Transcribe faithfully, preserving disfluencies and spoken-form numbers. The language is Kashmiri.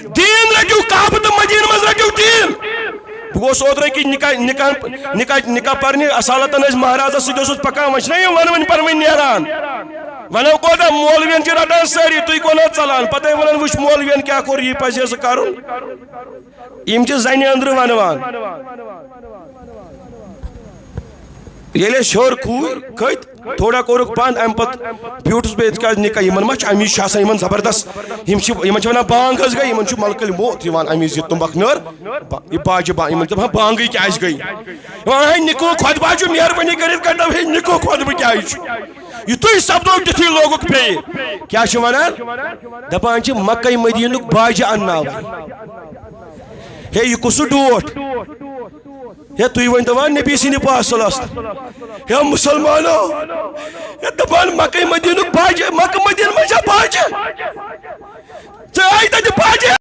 دین رٹو، کعبہ تہٕ مدینہ منٛز رٹو دین۔ بہٕ گوس اوترٕ أکِس نکاح نکاح نکاح نکاح پرنہِ، اصالتن ٲسۍ مہرازس سۭتۍ اوسُس پکان، وۄنۍ چھِنہ یِم ونوٕنۍ پرنوٕنۍ نیران۔ ونو کوتاہ مولوین چھِ رٹان سٲری، تُہۍ کونہ ژلان؟ پتہٕ ونان، وٕچھ مولوین کیٛاہ کوٚر، یہِ پزِ سُہ کرُن۔ یِم چھِ زنہِ أنٛدرٕ ونوان۔ ییٚلہِ أسۍ ہیوٚر کھوٗ-، کھٔتۍ، تھوڑا کوٚرُکھ بنٛد، اَمہِ پتہٕ بیوٗٹھُس بہٕ ییٚتہِ، کیٛازِ نِکاح یِمن ما چھُ اَمی چھُ آسان یِمن زبردست، یِم چھِ، یِمن چھِ ونان بانگ حظ گٔے، یِمن چھُ ملکہٕ الموت یِوان اَمی زِ تُمبکھ نٲر، با-، یہِ باجہِ با-، یِمن چھِ دپان بانگٕے کیٛازِ گٔے؟ یِوان ہے نِکو خۄطبہ چھُ، مہربٲنی کٔرِتھ کر دپہٕ ہے نِکو خۄطبہٕ کیٛازِ چھُ؟ یِتھُے سپدو تِتھُے لوگُکھ بیٚیہِ۔ کیٛاہ چھِ ونان؟ دپان چھِ مکے مدینُک باجہِ انناوان۔ ہے، یہِ کُس سُہ ڈوٹھ؟ ہے، تُہۍ ؤنۍ تو وۄنۍ نبی سٕنٛدِ پاسہٕ صلی اللہ علیہ وسلم۔ ہے، مُسلمانو، ہے، دَپان مکے مدینُک باجہِ، مکہ مدینہ منٛز چھا باجہِ؟ ژٕ آیہِ تَتہِ باجہِ؟